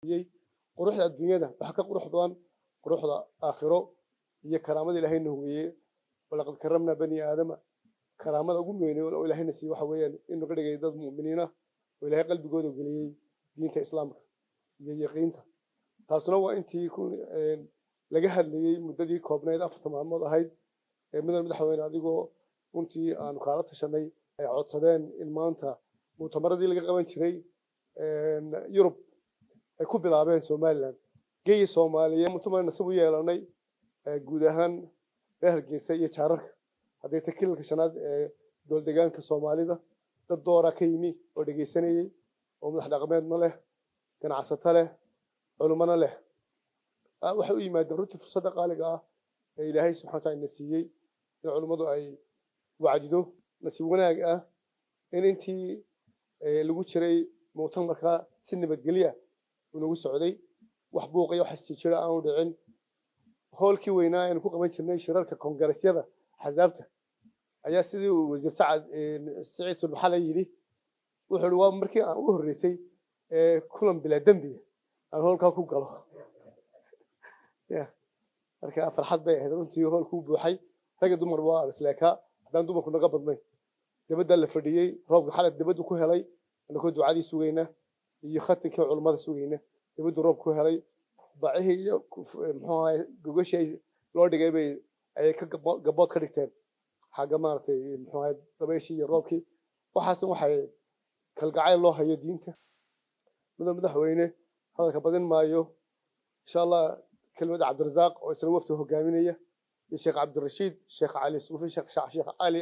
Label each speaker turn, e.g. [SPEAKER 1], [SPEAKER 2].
[SPEAKER 1] Quruxda adduunyada waxa ka qurux badan quruxda aakhiro iyo karaamada Ilaahayna huwiyey. Walaqad karamnaa bani aadama. Karaamada ugu weyn oo Ilaahayna siiyey waxa weeyaan inuu ka dhigay dad mu'miniin ah oo Ilaahay qalbigooda geliyey diinta Islaamka iyo yaqiinta. Taasuna waa intii laga hadlayey muddadii koobnayd 4ta maalmood ahayd ee mudan madaxweyne adigoo runtii aanu kaala tashanay ay codsadeen in maanta mu'tamaradii laga qaban jiray Yurub ay ku bilaabeen Somaliland geeyi Soomaaliyeed. Mu'tamar nasiib u yeelanay guud ahaan reer Hargeysa iyo jaararka, hadday ta kilalka shanaad ee dowlad-deegaanka Soomaalida, dad doora ka yimi oo dhegeysanayey oo madax dhaqameedna leh, ganacsato leh, culimmona leh, waxay u yimaadeen runtii fursadda qaaliga ah ee Ilaahay subxana wataala ina siiyey in culimmadu ay wacdido. Nasiib wanaag ah in intii lagu jiray mu'tamarka si nabadgelya uu nagu socday, wax buuqaya wax sii jira aanu dhicin. Hoolkii weynaa aynu ku qaban jirnay shirarka koongaresyada axsaabta ayaa, sidii uu wasiir Sacad Siciid Sulbaxale yidhi, wuxuu ihi waa markii aan ugu horreysay ee kulan bilaa dembiga aan hoolkaa ku galo ya. Marka farxad bay ahayd runtii. Hoolkuu buuxay, ragga dumar waa isleekaa, haddaan dumarku naga badnayn. Dabaddaa la fadhiyey, roobka xalay dabaddu ku helay, anakoo ducadii sugayna iyo khatinkii culummada sugayna dabaddu roob ku helay. Bacihii iyo muxuu ahay gogashii loo dhigay bay ayay ka gabood ka dhigteen xagga maaragtay muxuu ahay dabayshii iyo roobkii. Waxaasna waxay kalgacayl loo hayo diinta. Mudan madaxweyne, hadalka badin maayo insha Allah. Kelmadda Cabdirasaaq oo isna wafti hogaaminaya iyo Sheekh Cabdirashiid Sheekh Cali Suufi, Sheekh Cali.